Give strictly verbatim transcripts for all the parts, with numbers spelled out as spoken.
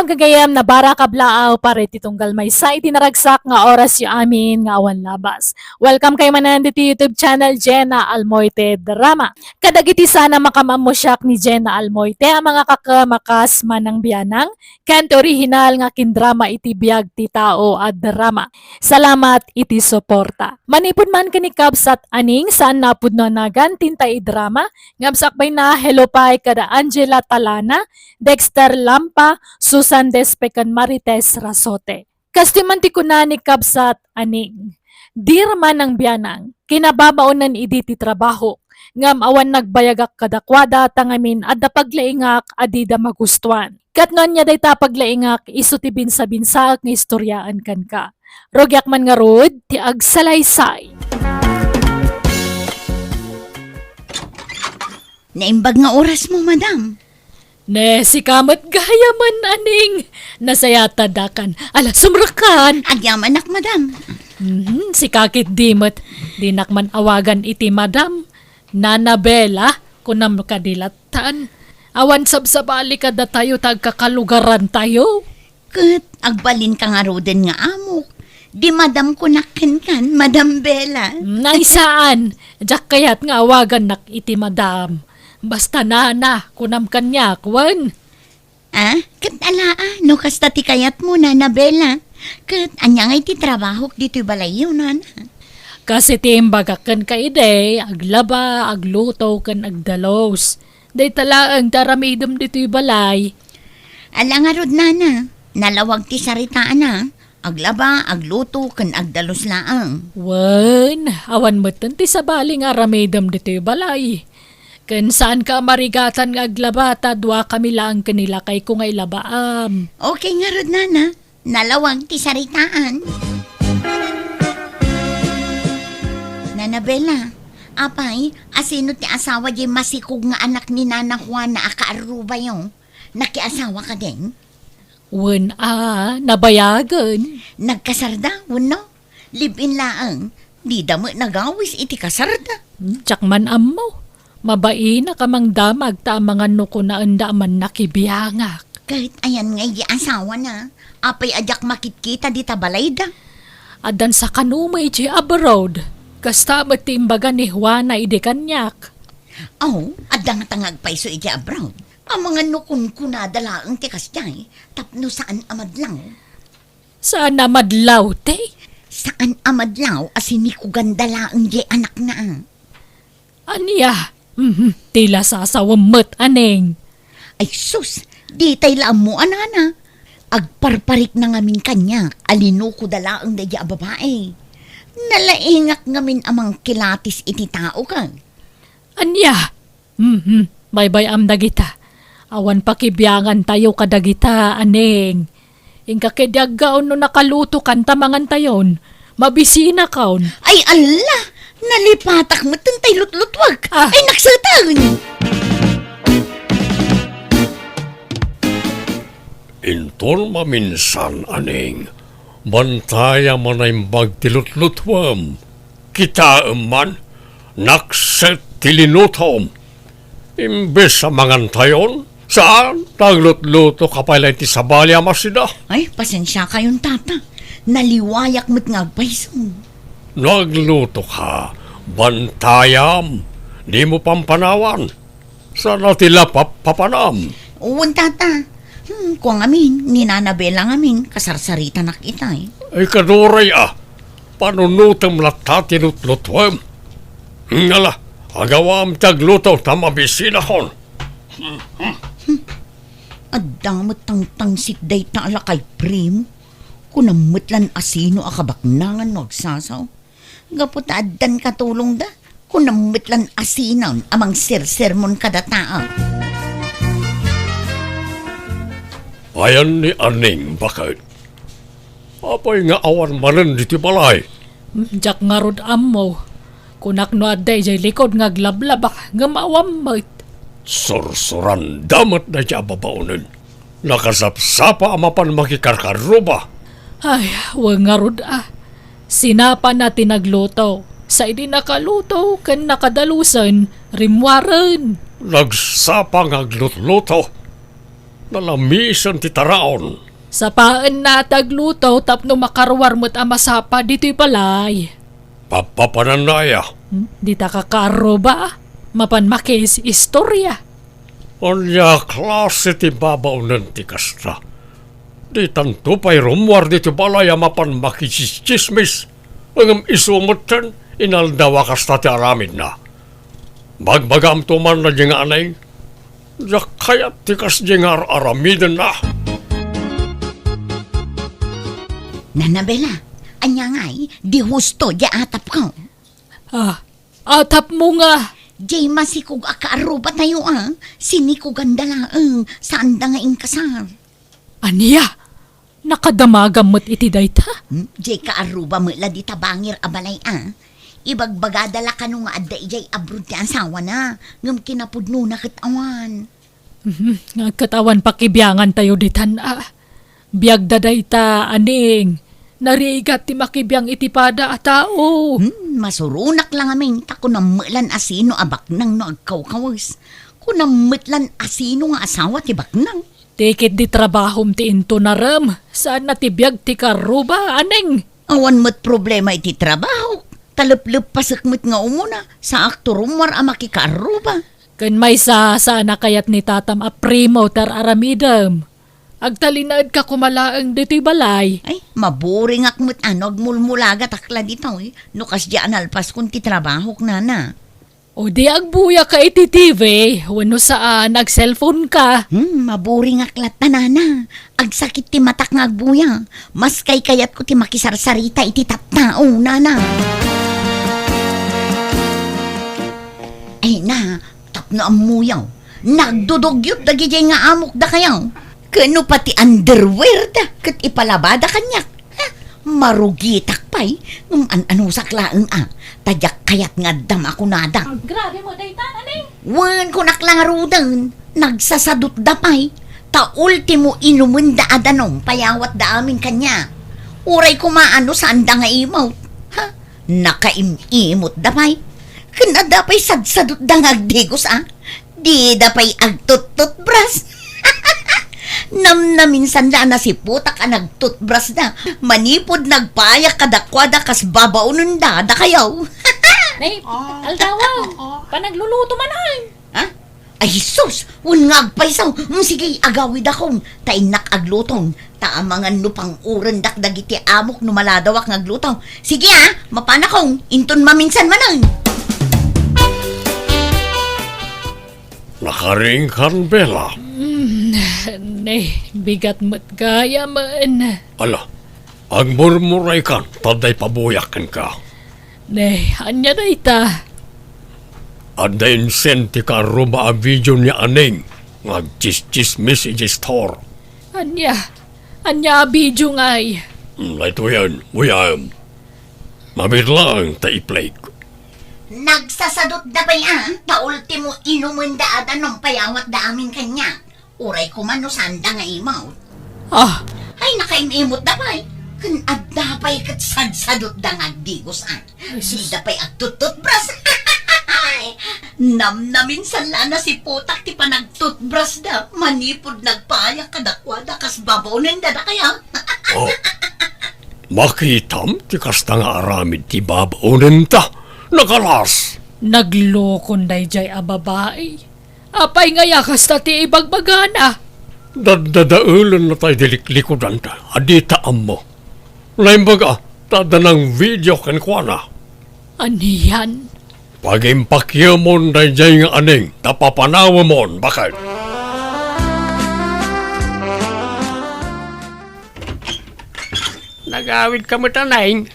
Gagayem, nabarak a blaaw para iti tunggal maysa iti naragsak nga orasyo amin nga awan labas. Welcome kayo manen ditoy YouTube channel, Jenna Almoite Drama. Kadagiti saan a makaammo siak ni Jenna Almoite a mangakakamakas manang bianang, ken ti orihinal nga kindrama iti biag ti tao a drama. Salamat iti suporta. Manipud man ken ni Kabsat Aning, saan a pudno a nagan ti inta idrama, ngem sakbayna, hello pay kada Angela Talana, Dexter Lampa, Susan Despe ken Marites Rasote. Kastoy man ti kuna ni Kabsat Aning, "Dira manang bianang, kinababaonen idi ti trabaho, ngem awan nagbayagak kadakuada ta ngamin adda paglaingak a dida magustuan. Ket no ania dayta paglaingak, isu ti binsabinsaek nga istoriaen kenka. Rugiak man ngarud ti agsalaysay." Naimbag nga orasmo, madam. Ne, sika met gayamen, Aning. Nasayatadakan. Ala, sumrekkan. Agyamanak, madam. Mhm, sika ketdi met. Dinak man awagan iti madam. Nana Bella, kunam kadi lattan. Awan sabsabali kadatayo ta agkakalugarantayo. Ket agbalinka ngaruden nga amok. Di madam kunak kenkan, Madam Bella. Nay saan, diak kayat nga awagannak iti madam. Basta nana, kunam kaniak, wen. Ah, ket ala, ah, no kasta ti kayatmo, Nana Bella. Ket ania ngay ti trabahok ditoy balayyo, nana? Kas iti imbagak kenka idi, aglaba, agluto, ken agdalus. Dayta laeng ti aramidem ditoy balay. Ala ngarud, nana, nalawag ti saritaana. Aglaba, agluto, ken agdalus laeng. Wen, awan metten ti sabali nga aramidem ditoy balay. Ken saanka a marigatan nga aglaba ta duakami laeng ken ni lakayko nga ilabaam. Okay ngarud, nana. Nalawag ti saritaan. Nana Bella, apay, asino ti asawa diay masikog nga anak ni Nana Juana a kaarrubayo? Nakiasawa kadin? Wen a, nabayagen. Nagkasarda, wenno? Live-in laeng, dida met nagawis iti kasarda. Hmm, diak man ammo. Mabainak a mangdamag ta amangan no kunaenda a mannakibiangak. Ket ayan ngay di asawana? Apay a diak makitkita dita balayda? Addan sakano met idiay abroad. Kasta met ti imbaga ni Juana idi kaniak. Aw, adda ngata nga agpayso idiay abroad. Amangan no kunkunada laeng ti kasdiay, tapno saan a madlaw. Saan a madlaw, te? Saan a madlaw a sinikoganda laeng diay anakna. Ania? Mhm, ti la sasawem met, Aning. Ay sus, ditay la ammo a nana. Agparparikna ngamin kaniak a linokoda laeng daydiay a babai. Nalaingak ngamin a mangkilatis iti tao ken. Ania? Mhm, baybay-am dagita. Awan pakibiangantayo kadagita, Aning. Inka ketdi aggaon no nakalutokan ta mangantayon. Mabisinakon. Ay, alla! Nalipatak metten tay lutlutuek. Ah. Ay, nakseten! Inton maminsan, Aning, bantayam a naimbag ti lutlutuem. Kitaem man, nakset ti linutom. Imbes a mangantayon, saan, naglutlutoka pay la iti sabali a masida. Ay, pasensiakayon, tata. Naliwayak met nga agpayso. No aglutoka, bantayam, dimo pampanawan. Saan a ti lapap papanam? Wen, tata. Hmm, kua ngamin, ni Nana Bella ngamin, kasarsaritanak itay. Ay, kaduray a, panunotem latta ti lutlutuem. Hmm, ala, agawam ti agluto ta mabisinakon. Hmm, adda met tangtangsit dayta a lakay, Prim. Kunam met lan asino a kabaknangan no agsasaw. Gapu ta addan katulongda, kunam met lan asinan a mangsersermon kadataak. Ayan ni Aning baket. Apay nga awan manen ditoy balay? Hmm, diak ngarud ammo. Kunak no adda idiay likud nga aglablaba, ngem awan met. Sursuranda met daydiay a babaonen. Nakasapsapa a mapan makikarkarruba. Ay, wen ngarud a. Sinapana ti nagluto. Sa idi nakaluto ken nakadalusen, rimmuaren. Nagsapa nga aglutluto. Nalamisen ti taraon. Sapaenna ti agluto tapno makaruar met a masapa ditoy balay. Papapananna aya? Hmm, dita kakaarruba, mapan makiis-istorya. Ania klase ti babaonen ti kasta? Ditanto pay rummuar ditoy balay a mapan makitsismis. Ngem isu metten, inaldaw a kasta ti aramidna. Bagbagamto man daydiay nga Aneng, diak kayat ti kasdiay nga ar-aramidenna. Nana Bella, ania ngay, di husto diay atapko? Ah, atapmo nga. Diay masikog a kaarrubatayo a, sinikoganda laeng, saanda nga inkasar. Ania? Nakadamagam met iti dayta? Hmm, diay kaarruba met la dita bangir a balay a. Ibagbagada la kano nga adda idiay abroad ti asawana, ngem kinapudnona ket awan. Mhm, nga ket awan pakibiangantayo ditan a. Biagda dayta, Aneng. Narigat ti makibiang iti pada a tao. Hmm, masuronak la ngamin, ta kunam met lan a sino a baknang no agkawkawes. Kunam met lan a sino nga asawa ti baknang. Ti ketdi trabahom ti intunarem, saanna ti biag ti kaarruba, Aneng. Awan met problema iti trabahok. Ta lepleppasek met nga umuna, saakto rummuar a makikaarruba. Ken maysa, saan a kayat ni tatam a primo ti ar-aramidem. Agtalinaedka koma laeng ditoy balay. Ay, maburingak met a no agmulmulagatak la ditoy, no kasdiay a nalpaskon ti trabahok, nana. O di agbuyaka iti T V, wenno saan, ag-cellphone ka. Hmm, maburingak latta, nana. Agsakit ti matak nga agbuya. Mas kaykayatko ti makisarsarita iti tattao, nana. Ay na, tapno ammoyo, nagdudugyot dagidiay nga amok dakayo. Ken no pati underwear da, ket ipalabada kaniak. Ha? Marugitak pay, ngem an-anusak laeng a, ta diak kayat nga addam a kunada. Agrabe mo dayta, Aneng. Wen, kunak la ngaruden, nagsasadutda pay, ta ultimo inumenda a danum pay awatda amin kaniak. Uray koma a no saanda nga imot. Ha? Nakaim-imotda pay. Ken adda pay sadsadutda nga agdigos a. Dida pay agtuttutbras. Namnaminsan la a nasiputak a nagtutbrasda. Manipud nagpayak kadakuada kas babaonenda dakayo. Nay, aldawa. Panagluluto man ay. Ha? Ay, Jesus! Wen nga agpayso! Mm, sige, agawidakon, ta innak agluton, ta amangan no pang-urendak dagiti amok no maladawak nga agluto. Sige, a, mapanakon, inton maminsan manen. Nakaringkan, Bella. Mm, ne, bigat met gayam. Ala, agmurmuraykan, ta adda ipabuyak kenka. Ne, ania dayta? Adda insen ti kaarruba a video ni Aneng nga agtsistsismis idiay store. Ania? Ania a video ngay? Hmm, daytoyen, uyaem. Mabiit laeng ta i-play. Nagsasadutda pay a, ta ultimo inumenda a danum pay awatda amin kaniak. Uray koma no saanda nga imot. Ah. Ay, nakaim-imotda pay. Ken adda pay ket sadsadutda nga agdigos a. Jesus. Dida pay agtuttutbras. Ay, namnaminsan la a nasiputak ti panagtutbrasda manipud nagpayak kadakuada kas babaonenda dakayo. Oh. Makitam ti kasta nga aramid ti babaonenta. Nakalas. Naglokon daydiay a babai. Apay nga aya kasta ti ibagbagana? Daddadaelenna tay di liklikudanta a dita ammo. Naimbag a, ta adda nang video kenkuana. Anian? Pagimpakyemon daydiay nga Aneng ta papanawemon, baket. Nagawid ka met, Aneng.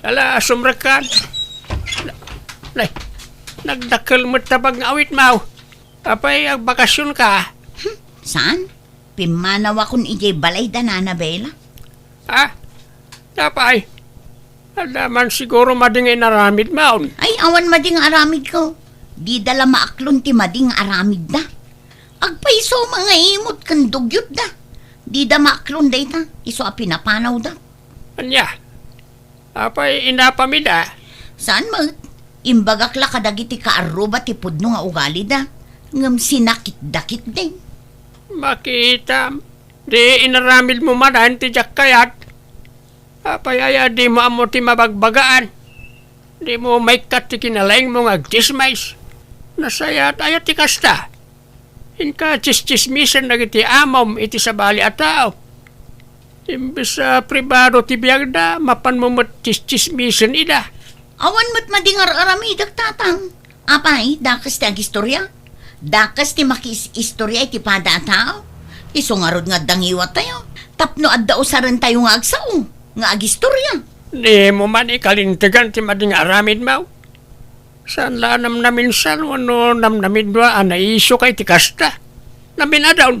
Ala, sumrekkan. Nay, nagdakkel met ta pag-awitmo. Apay, agbakasyon ka? Hmm, saan? Pimmanawakon idiay balay da Nana Bella. Ah, apay, adda man siguro madi nga inaramidmo. Ay, awan madi nga aramidko. Dida la maaklon ti madi nga aramidda. Agpayso nga imot ken dugyotda. Dida maaklon dayta, isu a pinapanawda. Ania? Apay, inapam ida? Saan met? Imbagak la kadagiti kaarruba ti pudno nga ugalida, ngem sinakitda ketdi. Makitam, di inaramidmo manen ti diak kayat. Apay aya dimo ammo ti mabagbagaan? Dimo maikkat ti kinalaingmo nga agtsismis? Nasayaat aya ti kasta? Inka tsistsismisen dagiti amom iti sabali a tao. Imbes a pribado ti biagda, mapanmo met tsistsismisen ida. Awan met madi nga ar-aramidek, tatang. Apay, dakes ti agistorya? Dakes ti makis-istorya iti pada a tao? Isu ngarud nga adda ngiwattayo tapno adda usarentayo nga agsao nga agistorya. Dimo man ikalintegan ti madi nga aramidmo. Saan la a namnaminsan wenno namnamidua a naiisu ka iti kasta? Naminadon.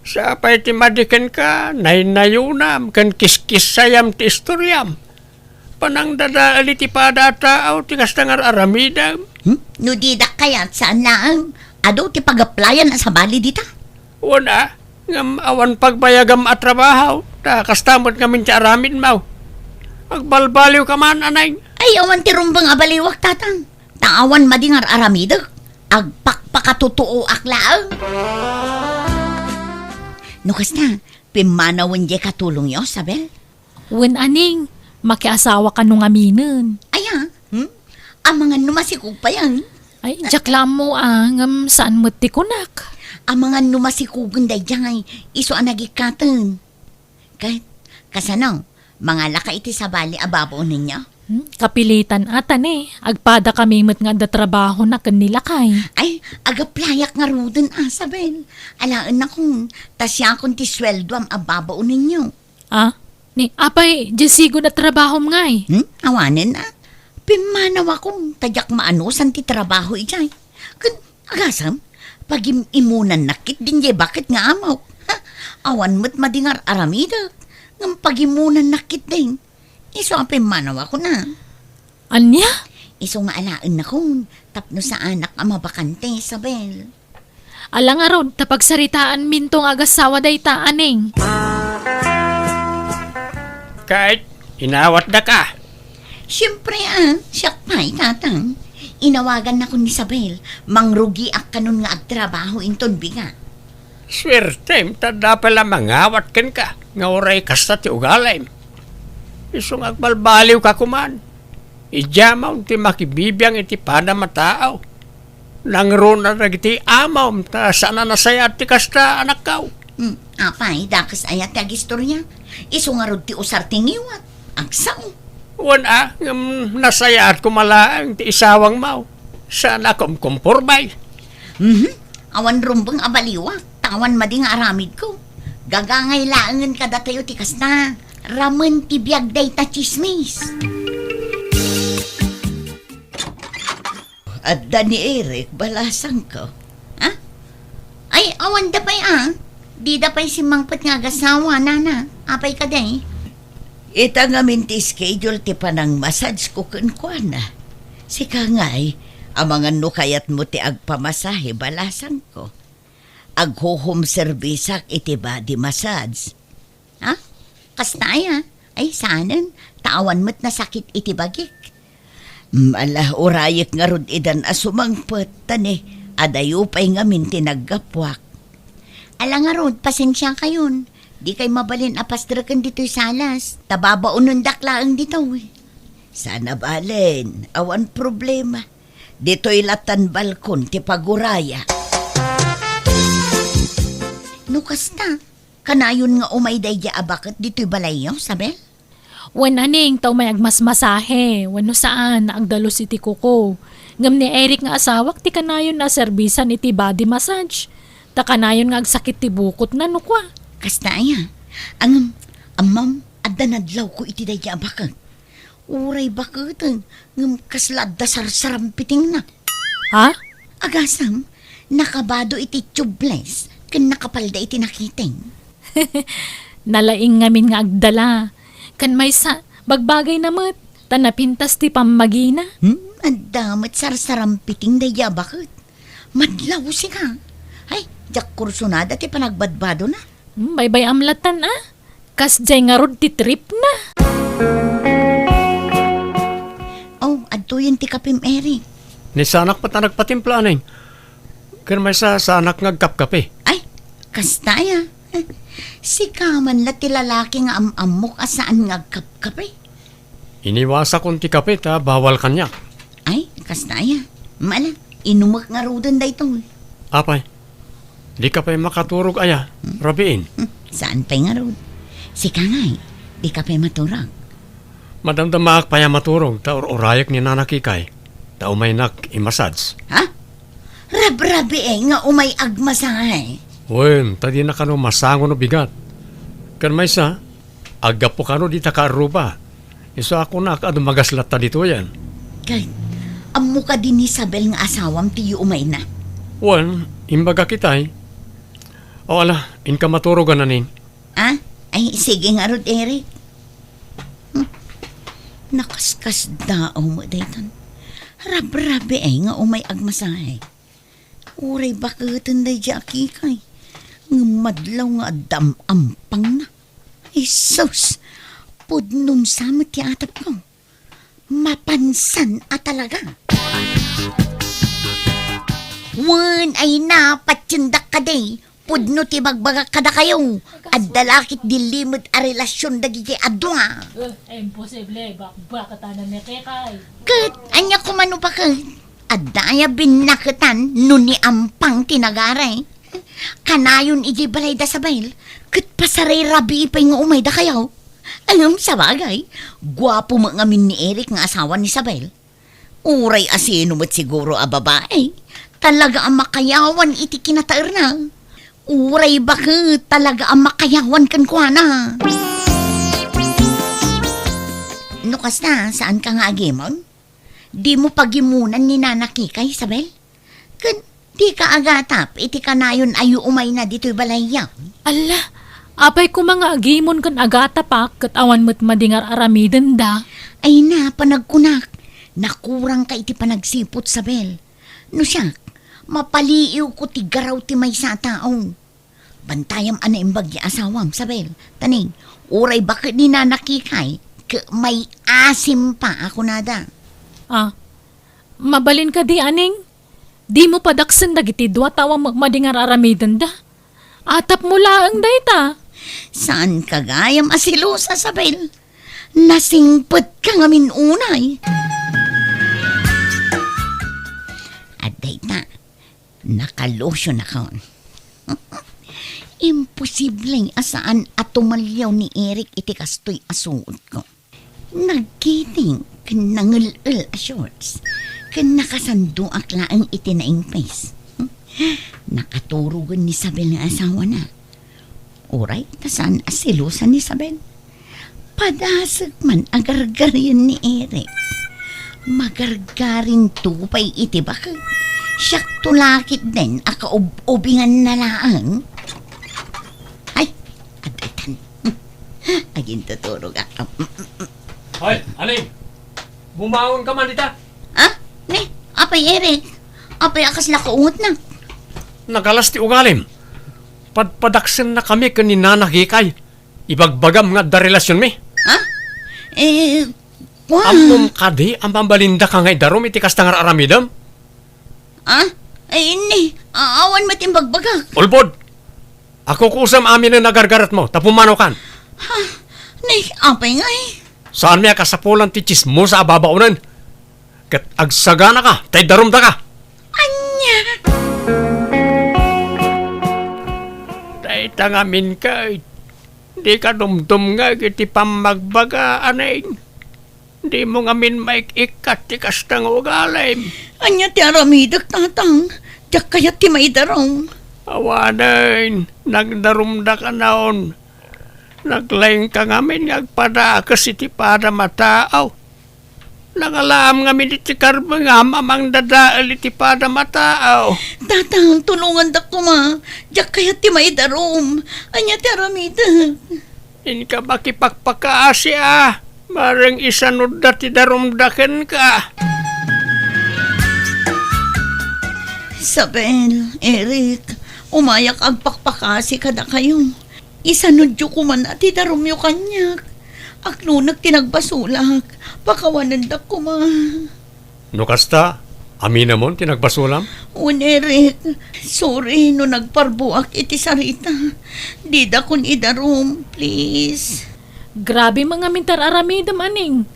Sapay ti madi kenka, naynayonam ken kiskissayam ti istoriam. Panangdadael iti pada a tao ti kasta nga ar-aramidem. Hmm? No didak kayat, saan laeng. Adu ti pagaplayan a sabali dita. Wen a, ngem awan pagbayagam a trabaho, ta kasta met ngamin ti aramidmo. Agbalbaliwka man, anay. Ay, awan ti rumbeng a baliwak, tatang. Ta awan madi nga ar-aramidek. Agpakpakatutuoak laeng. No kasta, pimmanawen diay katulongyo, Sabel? Wen, aning, makiasawa kano ngaminen. Aya, hmm? Amangan no masikog pay, ang? Ay, diak la ammo, ah, ngem saan met ti kunak. Amangan no masikogen daydiay, isu a nagikkaten. Ket, kasano? Mangalaka iti sabali a babaonenyo? Hmm, kapilitan a ta ne, agpadakami met nga adda trabahona ken ni lakay. Ay, agaplayak ngaruden, Sabel. Alaennakon, ta siakon ti sueldoam a babaonenyo. Ah? Ni, apay, diay sigun a trabahom ngay? Hmm? Awanen a. Pimmanawakon, ta diak maanusan ti trabaho idiay. Ken, agasem, pagim-imunannak ketdin diay baket nga amok. Ha? Awan met madi nga ar-aramidek. Ngem pagimunannak ketdin. Isu a pimmanawakon a. Ania? Isu nga alaennakon, tapno saanak a mabakante, Isabel. Ala ngarud, ta pagsaritaanminto nga agassawa dayta, aning. Ket, inawatdaka. Siempre, ah, siak pay, tatang. Inawagannakon ni Isabel, mangrugiak kanon nga agtrabaho inton bigat. Suertem, ta adda pay la mangawat kenka, nga uray kasta ti ugalim. Isu nga agbalbaliwka koman. Idiamon ti makibibiang iti padam a tao. Nangruna dagiti amom, ta saan a nasayaat ti kasta, anakko. Hmm, apay, dakes aya ti agistorya? Isu ngarud ti usar ti ngiwat. Agsao. Wen a, ngem nasayaat koma laeng ti isawangmo. Saan a kumkumporme. Mhm. Awan rumbeng a baliwak, ta awan madi nga aramidko. Gagangay laengen kadatayo ti kasta. Ramen ti biag dayta tsismis. Adda ni Eric, balasangko. Ha? Ay, awanda pay, ah. Dida pay simmangpet nga agasawa, nana. Apay kadi? Ita ngamin ti schedule ti panangmassage ko kenkuana. Sika ngay, amangan no kayatmo ti agpamasahe, balasangko. Agho-home service-ak iti body massage. Ha? Kasta aya? Ay, saanen. Ta awan met nasakit iti bagik. Mm, ala, urayek ngarud idan a sumangpet, ta ne, adayo pay ngamin ti naggapuak. Ala ngarud, pasensiakayon. Dikay mabalin a pastreken ditoy salas, ta babaonendak laeng ditoy. Saan a balen, awan problema. Ditoy latan balkon ti paguraya. No kasta, kanayon nga umay daydiay a baket ditoy balayyo, Sabel? Wen, aning, ta umay agmasmasahe, wenno saan, agdalus iti kuko. Ngem ni Eric nga asawak ti kanayon a serbisan iti body massage. Ta kanayon nga agsakit ti bukotna, no kua. Kasta aya? Ngem, ammom, adda nadlawko iti daydiay a baket. Uray baketen, ngem kasla adda sarsarampitingna. Ha? Agasem, nakabado iti tubeless, ken nakapalda iti nakiting. Nalaing ngamin nga agdala. Ken maysa, bagbagayna met, ta napintas ti pammagina. Hmm, adda met sarsarampiting daydiay a baket. Madlaw sika. Ay, diak kursunada ti panagbadbadona. Hmm, baybay-am latan, ah. Kasdiay ngarud ti tripna. Oh, adtoyen ti kapim, Eric. Ni saanak met a nagpatimpla, aning. Ken maysa, saanak nga agkapkape. Ay, Kasta aya. Sika man la ti lalaki nga am-ammok a saan nga agkapkape. Iniwasakon ti kape ta bawal kaniak. Ay, kasta aya. Mala, inumek ngaruden daytoy. Apay, dika pay makaturog aya, Hmm. rabiin? Hmm, saan pay ngarud? Sika ngay, dika pay maturog? Madamdamaak pay a maturog ta ur-urayek ni Nana Kikay, ta umaynak i-massage. Ha? Rabrabii nga umay agmasahe. Wen, ta dina kano masango no bigat. Ken maysa, aggapu kano dita kaarruba. Isu a kunak a dumagas latta ditoyen. Ket, ammo kadi ni Isabel nga asawam ti umayna? Wen, imbagak itay. O ala, inka maturog a naning. Ah? Ay, sige ngarud, Eric. Hmm. Nakaskasdaaw met daytan. Rabrabii nga umay agmasahe. Uray baketen daydiay a Kikay. Ngem madlaw nga adda am-ampangna. Hesus! Pudnon sa met ti atepko. Mapansan a talaga. Wen, ay na, patiendak kadi. Pudno ti bagbagak kadakayo. Adda la ket di limed a relasion dagiti a dua. Eh, imposible. Bakbaketanan ni Kikay. Ket, ania koma no baket? Adda aya binnaketan no ni ampang ti nagari? Kanayon idiay balay da Isabel, ket pasarirabii pay nga umay dakayo. Ngem sabagay, guapo met ngamin ni Eric nga asawa ni Isabel. Uray asino met siguro a babae, talaga a makayawan iti kinataerna. Uray baket, talaga a makayawan kenkuana. No kasta, saanka nga agimon? Dimo pagimunan ni Nana Kikay, Isabel? Ken dika agatap iti kanayon a yuumayna ditoy balayyo? Alla, apay koma nga agimon ken agatapak ket awan met madi nga ar-aramidenda? Ay na, panagkunak, nakurangka iti panagsiput, Isabel. No siak, mapaliiwko ti garaw ti maysa a tao. Bantayam a naimbag ti asawam, Isabel. Taning, uray baket ni Nana Kikay, ket may asim pa a kunada. Ah, mabalin kadi, aning? Dimo padaksen dagiti dua ta awan met madi nga ar-aramidenda? Atapmo laeng dayta. Saanka gayam a selosa, Isabel? Nasingpetka ngamin unay. Adda ita, nakalusionakon. Imposible a saan a tumaliaw ni Eric iti kastoy a suotko. Nagkiting ken nangel-el a shorts, ken nakasandoak laeng iti naingpis. Nakaturogen ni Isabel nga asawana. Uray ta saan a selosa ni Isabel. Padasek man a gargarien ni Eric. Magargarinto pay iti baket. Siakto la ketdin a kaub-ubinganna laeng. Ay, adda itan. Agintuturogak. Hoy, aling! Bumangonka man ita! Ah? Ni, apay Eric? Apay a kasla kaungetna? Nagalas ti ugalim. Padpadaksennakami ken ni Nana Kikay. Ibagbagam nga adda relasionmi. Ha? Eh, kua- Ammom kadi a mabalindaka nga idarum iti kasta nga ar-aramidem? Ah? Ay, ni, a-, awan met imbagbagak. Ulbod! Akukusem aminen a gargaretmo, ta pumanaw kan. Ha? Ni, apay ngay? Saanmi a kasapulan ti tsismosa a babaonen. Ket agsaganaka, ta idarumdaka. Ania? Dayta ngamin ket, dika dumdumngeg iti pammagbaga, aning. Dimo ngamin maik-ikkat ti kasta nga ugalim. Ania ti aramidek, Tatang? Diak kayat ti maidarum. Awanen, nagdarumdaka naon. Naglaingka ngamin nga agpadakes iti padam a tao. Nangalaam ngamin iti karbengam a mangdadael iti padam a tao. Tatang, tulongandak koma. Diak kayat ti maidarum. Ania ti aramidek? Inka makipakpakaasi a, bareng isanudda ti darumda kenka. Isabel, Eric, umayak agpakpakasi kadakayo. Isanudyo koman a ti darumyo kaniak. Agnunek ti nagbasolak, pakawanendak koma. No kasta, Aminamon ti nagbasolam? Wen, Eric, sorry no nagparbuak iti sarita. Didakon idarum, please. Grabe met ngamin ti ar-aramidem, Aning.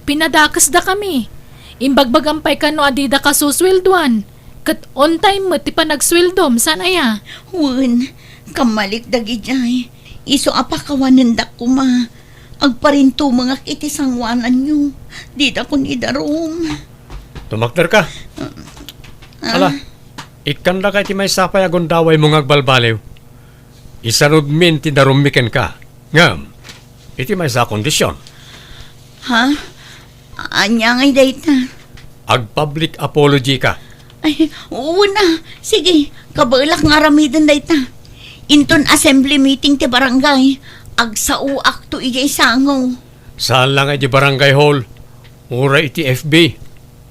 Pinadakesdakami. Imbagbagam pay kano a didaka susueldoan. Ket on time met ti panagsueldom, saan aya? Wen, kammalik dagidiay. Isu a pakawanendak koma. Agparintumengak iti sangoananyo. Didakon idarum. Tumakderka. Ah. Ala, ikkandaka iti maysa pay a gundawaymo nga agbalbaliw. Isanudmin ti darummi kenka. Ngem, iti maysa a kondision. Ha? Ania ngay dayta? Ag-public apology ka. Ay, wen a. Sige, kabaelak nga aramiden dayta. Inton assembly meeting ti barangay, agsaoakto idiay sango. Saan la nga idiay barangay hall, uray iti F B.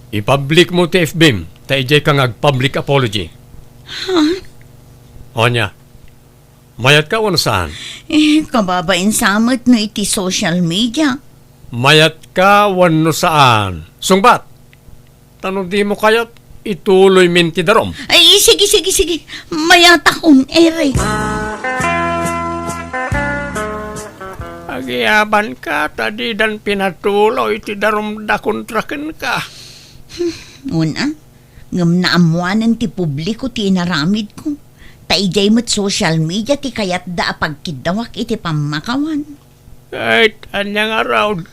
I-publicmo ti F B-m, ta idiayka nga ag-public apology. Ha? Ania? Mayatka wenno saan? Eh, kababain sa met no iti social media. Mayatka wenno saan? Sungbat! Ta no dimo kayat, ituloymin ti darum. Ay, sige, sige, sige. Mayatakon, Eric. Agiyabanka, ta didan pinatuloy ti darumda kontra kenka. Hmm, wen a. Ngem naammoanen ti publiko ti inaramidko. Ta idiay met social media ti kayatda a pagkiddawak iti pammakawan. Ket ania ngarud?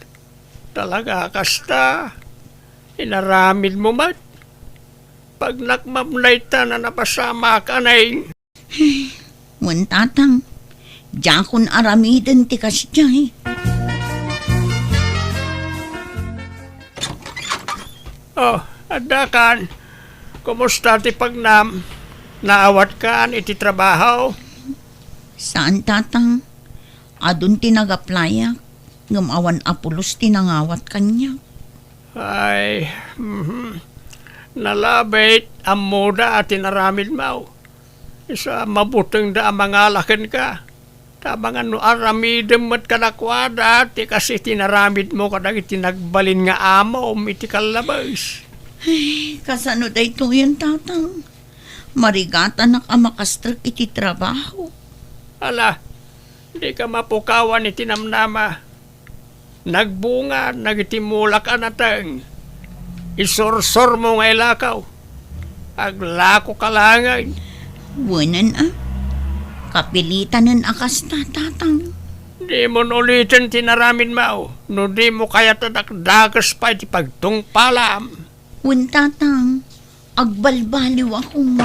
Talaga kasta? Inaramidmo met? Pagnakmam dayta a napasamak, Aning. Wen, Tatang, diakon aramiden ti kasdiay. Oh, addakan. Kumusta ti pagnam? Naawatkan iti trabaho? Saan, Tatang. Adun ti nag-applyak, ngem awan a pulos ti nangawat kaniak. Ay, mhm. Nalabit, ammoda a ti inaramidmo. Isu a mabutengda a mangala kenka. Ta amangan no aramidem met kadakuada ti kas iti inaramidmo kadagiti nagbalin nga amom iti kallabes. Ay, kasano daytoyen, Tatang? Marigatanak a makastrek iti trabaho. Ala, dika mapukawan iti namnama. Nagbunga dagiti mulak a nateng. Isursurmo nga ilakaw. Aglakoka laengen. Wenen a. Kapilitanen a kasta, Tatang. Dimon uliten ti inaramidmo, no dimo kayat a dakdakes pay ti pagtungpalam. Wen, Tatang, agbalbaliwakon.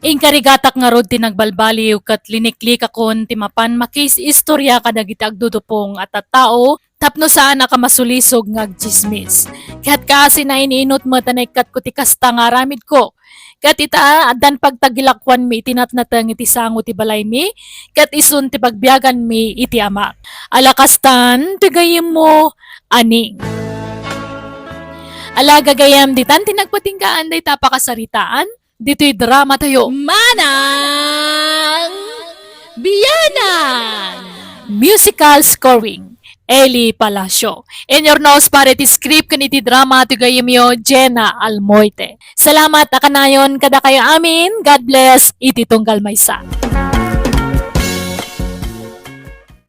Inkarigatak ngarud ti nagbalbaliw ket liniklikakon ti mapan makiis-istorya kadagiti agdudupong a tattao tapno saanak a masulisog nga agtsismis. Ket kaasi, nain-inut met a naikkatko ti kasta nga aramidko. Ket ita, addan pagtagilakuanmi iti natnateng iti sango ti balaymi, ket isun ti pagbiaganmi iti amak. Ala kastan ti gayyemmo, Aning. Ala gagayyem, ditan ti nagpatinggaan dayta a pakasaritaan, ditoy dramatayo. Manang Biyanan! Musical scoring, Eli Palacio. Inyurnos para iti script ken iti drama ti gayyemyo, Jenna Almoite. Salamat a kanayon kadakayo amin. God bless iti tunggal maysa.